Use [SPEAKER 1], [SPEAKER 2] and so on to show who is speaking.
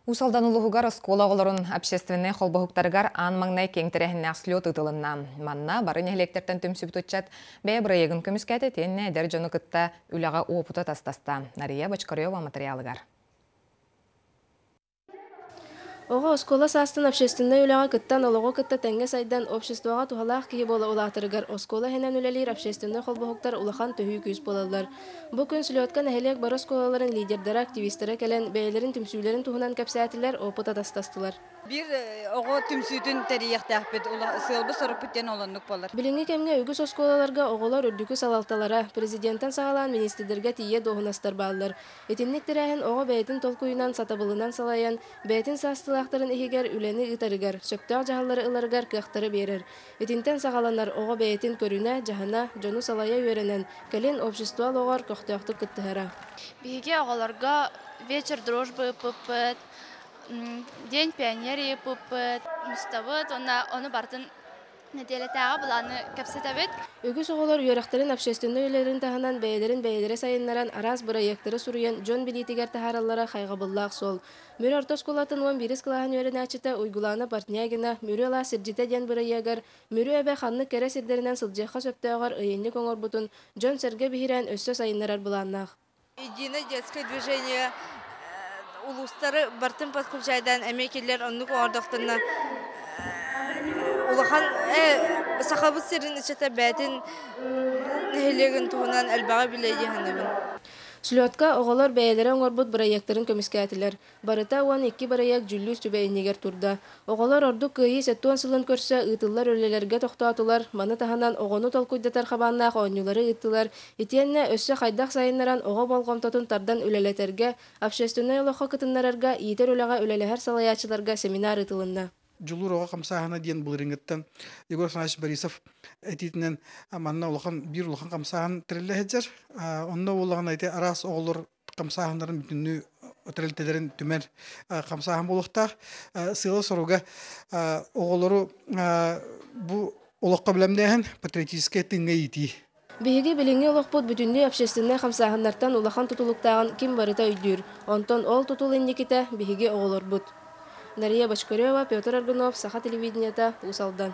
[SPEAKER 1] Уус Алдан улууһугар оскуола оҕолорун общественнай холбоһуктарыгар аан маҥнай киэҥ тэрээһиннээх слет ыытылынна. Манна бары нэһилиэктэртэн түмсүбүт ыччат бэйэ бырайыагын көмүскээтэ итиэннэ эдэр дьону кытта үлэҕэ уопута тастаста. Нария Бочкарева матырыйаалыгар.
[SPEAKER 2] Оҕо оскуола саастан общественнай үлэҕэ кыттан, олоҕу кытта тэҥҥэ сайдан, обществоҕа туһалаах киһи буола улаатарыгар оскуола иһинэн үлэлиир общественнай холбоһуктар улахан төһүү күүс буолаллар. Бу күн слетка нэһилиэк бары оскуолаларын лидердэрэ, активистара кэлэн, бэйэлэрин түмсүүлэрин туһунан кэпсээтилэр, опыт атастастылар.
[SPEAKER 3] Биир оҕо түмсүүтүн тэрийиэхтээхпит, сыалбыт-сорукпут диэн олоннук буолар.
[SPEAKER 2] Билиҥҥи кэмҥэ үгүс оскуолаларга оҕолор үрдүкү салалталара, президентэн саҕалаан министрдэргэ тиийэ дуоһунастар бааллар. Итинник тэрээһин оҕо бэйэтин толкуйунан, сатабылынан салайан, бэйэтин саастыылаахтарын иһигэр үлэни ыытарыгар, сөптөөх дьаһаллары ыларыгар кыахтары биэрэр. Итинтэн саҕаланар оҕо бэйэтин көрүнэ, дьаһана, дьону салайа үөрэнэн, кэлин общество олоҕор көхтөөхтүк кыттыһара.
[SPEAKER 4] Биһиги оҕолорго вечер дружбы ыыппыппыт, День пионерии ыыппыппыт, мустабыт уонна ону барытын нэдиэлэтээҕи былааны кэпсэтэбит.
[SPEAKER 2] Үгүс оҕолор үөрэхтэрин общественнай үлэлэрин таһынан бэйэлэрин бэйэлэрэ сайыннаран араас бырайыактары суруйан дьон билиитигэр таһаараллара хайҕабыллаах суол. Мүрү орто оскуолатын уон биирис кылааһын үөрэнээччитэ Уйгулаана Портнягина Мүрү алаас сирдьитэ диэн бырайыагар Мүрү эбэ ханнык кэрэ сирдэринэн сылдьыахха сөптөөҕөр ыйынньык оҥорбутун дьон-сэргэ биһирээн өссө сайыннарар былааннаах.
[SPEAKER 3] Единое детское движение улуустары бартын подключайдаан эмиэ киллэр оннук оҥордохторуна улахан Сахабыт сирин ыччата бэйэтин нэһилиэгин туһунан элбэҕи билэ дии саныыбын.
[SPEAKER 2] Слетка оҕолор бэйэлэрэ оҥорбут бырайыактарын көмүскээтилэр. Барыта 12 бырайыак дьүүллүүр сүбэ иннигэр турда. Оҕолор ордук Кыайыы 70 сылын көрсө ыытыллар үлэлэргэ тохтоотулар, маны таһынан оҕону толкуйдатар хабааннаах оонньуулары ыыттылар, итиэннэ өссө хайдах сайыннаран оҕо болҕомтотун тардан үлэлэтэргэ, общественнай олоххо кытыннарарга, иитэр үлэҕэ үлэлэһэр салайааччыларга семинар ыытылынна.
[SPEAKER 5] Дьулуур оҕо хамсааһына диэн былырыыҥҥыттан Егор Афанасьевич Борисов этиитинэн манна улахан биир улахан хамсааһын тэриллэ сылдьар. Онно буоллаҕына ити араас оҕолор хамсааһыннарын бүтүннүү тэрилтэлэрин түмэр хамсааһын буолуохтаах. Сыала-соруга оҕолору бу олоххо бэлэмнээһин, патриотическай тыыҥҥа иитии.
[SPEAKER 2] Биһиги билиҥҥи олохпут бүтүннүү общественнай хамсааһыннартан улахан тутулуктааҕын ким барыта өйдүүр. Онтон ол тутул инникитэ биһиги оҕолорбут. Нария Бочкарева, Петр Аргунов, Саха телевидениета, Уус Алдан.